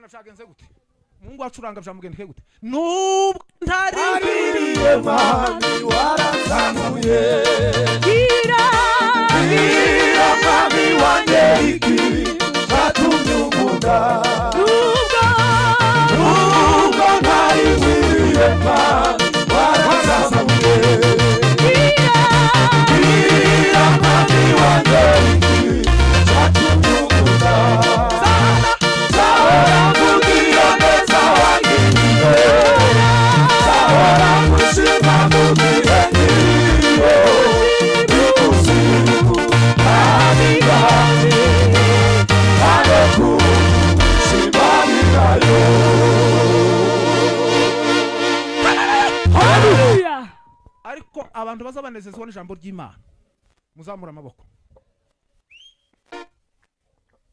Mana, byagenze gute? Umuhungu wacuranga, byamugendekeye gute nubwo ntari Nkwiriye, Mwami, waranzamuye. Gira. Bwira, Mwami wanjye, iki cyatumye unkunda. Nubwo. Nubwo ntari nkwiriye, Mwami, waranzamuye. Gira. Bwira, Mwami wanjye, iki cyatumye unkunda. Nzahora mvuga neza wangiriye, nzahora ngushima mu gihe nkiriho ikuzimu, kandi kandi kandi kushimanirayo. Hallelujah. Ariko abantu bazabanezezwa n'ijambo ry'Imana, muzamura amaboko.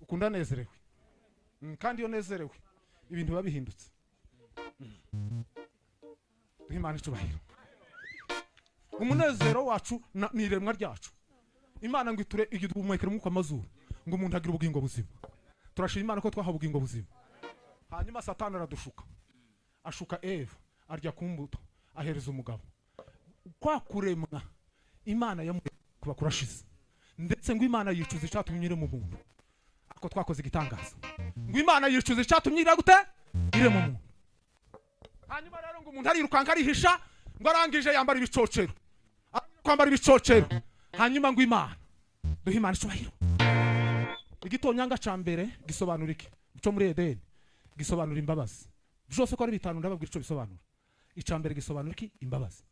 Ukunda nezerewe. Kandi iyo nezerewe ibintu biba bihindutse. Duhe Imana icubahiro. Umunezero wacu ni iremwa ryacu. Imana ngo iture igihumekera umwuka amazuru, ngo umuntu agire ubugingo buzima. Turashima Imana ko twahawe ubugingo buzima. Hanyuma Satani aradushuka, ashuka Eva, arya ku mbuto, ahereza umugabo. Kwa kuremwa Imana yamuremye kuba kurashize, ndetse ngo Imana yicuza icyatumye irema umuntu. Ako twakoze igitangaza, ngo Imana yicuza icyatumye ira gute? Irema umuntu. Hanyuma rero ngo umuntu arirukanka, arihisha, ngo arangije yambara ibicocero. Kwambara ibicocero, hanyuma ngo Imana, duhe Imana icubahiro. Igitonyanga ca mbere gisobanura iki? Cyo muri Edeni gisobanura imbabazi. Byose uko ari bitanu ndababwira ico bisobanura. Ica mbere gisobanura iki? Imbabazi.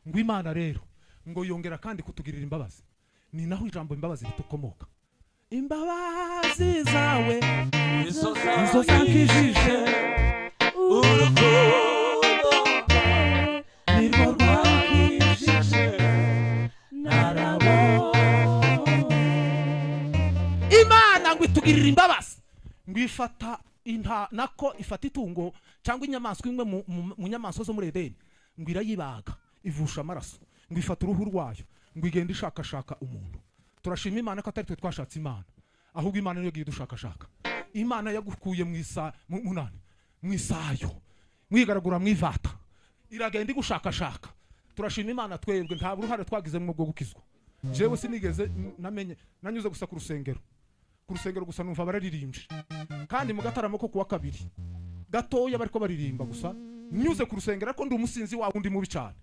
Ngo Imana rero ngo yongera kandi kutugirira imbabazi. Ni naho ijambo imbabazi ritukomoka. Imbabazi zawe nizo nizo zankijije, urukundo nirwo rwankijije. Narabo Imana ngo itugirira imbabazi, ngo ifata inta, nako ifata itungo cyangwa inyamaswa imwe mu nyamaswa zo muri Edeni, ngo irayibaga, ivusha amaraso, ngo ifata uruhu rwayo, ngo igenda ishakashaka umuntu. Turashima Imana ko atari twe twashatse Imana, ahubwo Imana niyo yagiye idushakashaka. Imana yagukuye mu isa munani, mu isayo, mwigaragura mu ivata, iragenda igushakashaka. Turashima Imana, twebwe nta ruhare twagize mu bwo gukizwa. Jewe sinigeze namenye, nanyuze gusa ku rusengero, ku rusengero gusa, numva bararirimbye, kandi mu gataramo ko kuwa kabiri gatoya bariko baririmba gusa. Nyuze ku rusengero, ariko ndi umusinzi wa wundi mubi cyane,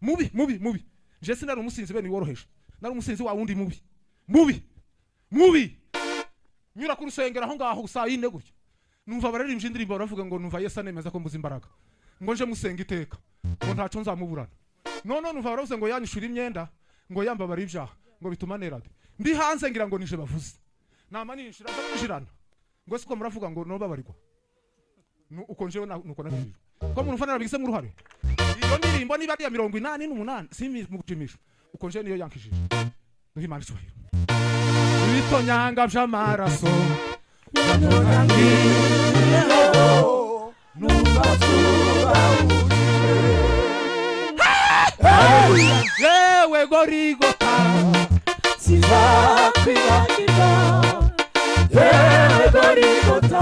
mubi mubi mubi. Je sinari umusinzi bene woroheje, nari umusinzi wa wundi mubi mubi mubi. Nyura ku rusengero aho ngaho saa 4 gutyo, numva bararirimbye indirimbo, baravuga ngo numva Yesu anemeza ko mbuze imbaraga, ngo nje musenga iteka, ngo ntaco nzamuburana. None numva baravuze ngo yanyishura imyenda, ngo yambabara ibyaha, ngo bituma nerade. Ndi hanze ngira ngo nije bavuze, nama ninjira ndinjirana, ngo siko muravuga ngo nobabarirwa. Uko njewe nuko nabijijwe ko umuntu ufana nabigizemo uruhare. Iyo ndirimbo niba ari iya 88, simi mu gushimisha, uko njewe niyo yankijije. Duhe Imana icubahiro. Ibitonyanga by'amaraso numva turahuje. Yewe Gorigota, Sizakwibagirwa, yewe Gorigota,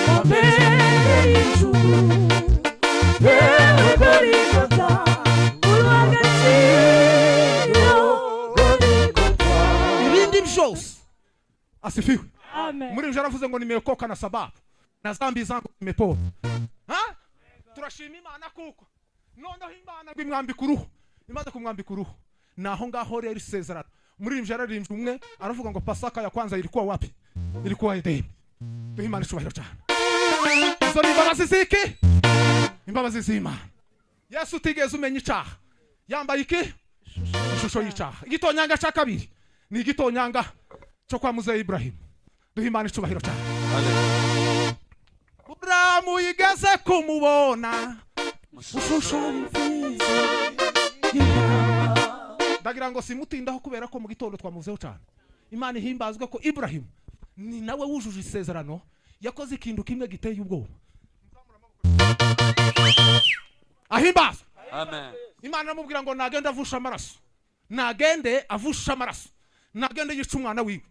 wambereye incugu, yewe Gorigota, urw'agaciro, Gorigota. Ibindi byose asifiwe. Amen. Muri ibyo aravuze ngo nimeokoka na sababu na zambi zangu nimepona. Ha? Turashima Imana kuko noneho Imana ngo imwambika uruhu. Imaze kumwambika uruhu, naho ngaho rero isezerano. Muri ibyo yararirimbye umwe aravuga ngo Pasaka ya kwanza ilikuwa wapi? Ilikuwa Edeni. Duhe Imana icubahiro cyane. Izo ni imbabazi ziki? Imbabazi z'Imana. Yesu utigeze umenya icaha yambaye iki? Ishusho y'icaha. Igitonyanga cya kabiri ni igitonyanga cyo kwa muzehe Ibrahim. Duhe Imana icubahiro cyane. Buramu yigeze kumubona ishusho y'imfizi y'intama. Ndagira ngo simutindaho kubera ko mu gitondo twamuzeho cyane. Imana ihimbazwe ko Ibrahim ni nawe wujuje isezerano. Yakoze ikintu kimwe giteye ubwoba. Ahimbazwe. Amen. Imana iramubwira ngo nagende avushe amaraso, nagende avushe amaraso, nagende yica umwana wiwe.